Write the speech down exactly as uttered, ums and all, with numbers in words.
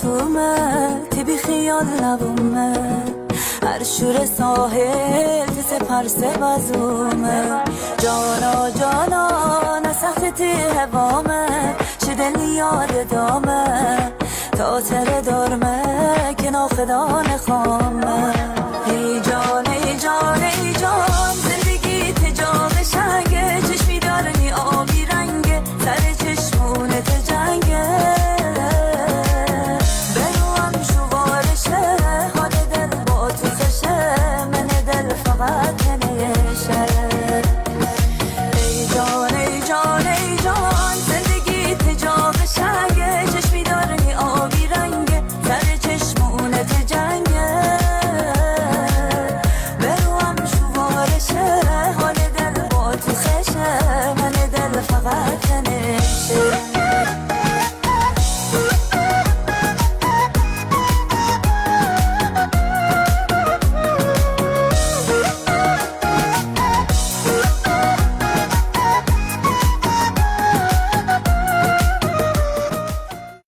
Tume, ti bi xiyol nabume. Har shur sahil ti se par se bazume. Jana, jana, na sahti ti hevame. Shi del yad dame. Ta tere dorme, ke na xedan khame. Hey, jana.